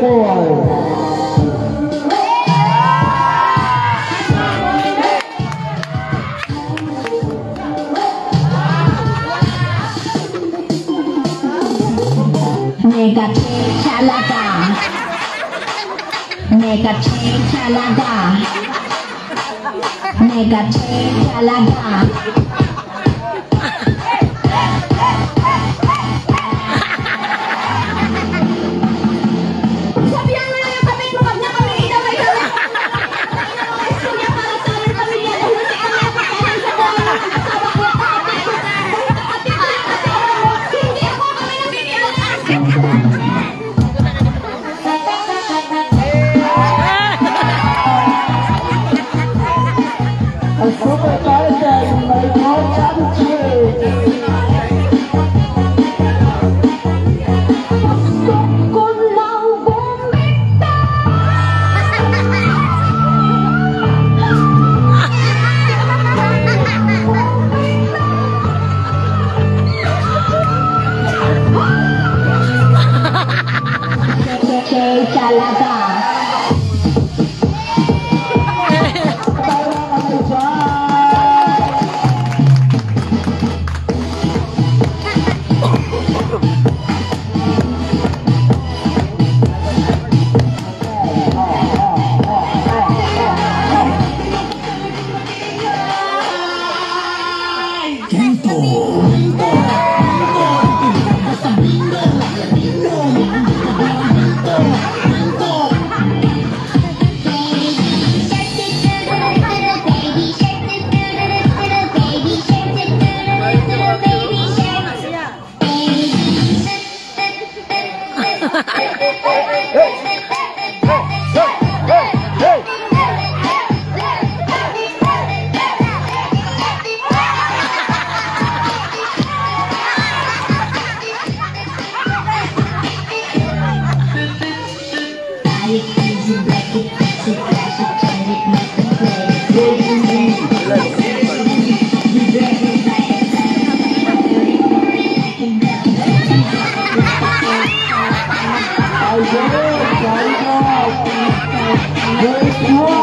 Four. 내가 제일 잘 나가. 내가 제일 잘 나가. 내가 제일 잘 나가. Sabihan mo na yung kapit mo, wag na kami idamay kami. Gusto niya para sa aming pamilya dahil hindi kami apakahan sa buhay ng asawa ko at kapatid ko. Dahil kapatid ko yung asawa mo, hindi ako kami nakikialam. A super person, like no attitude. Gusto ko nang bumitaw. 제일 잘 나가. Tara kami dyan! Buy it, easy, break it, fix it, crash it, change it, make it play. Ayun! Very good! Very good!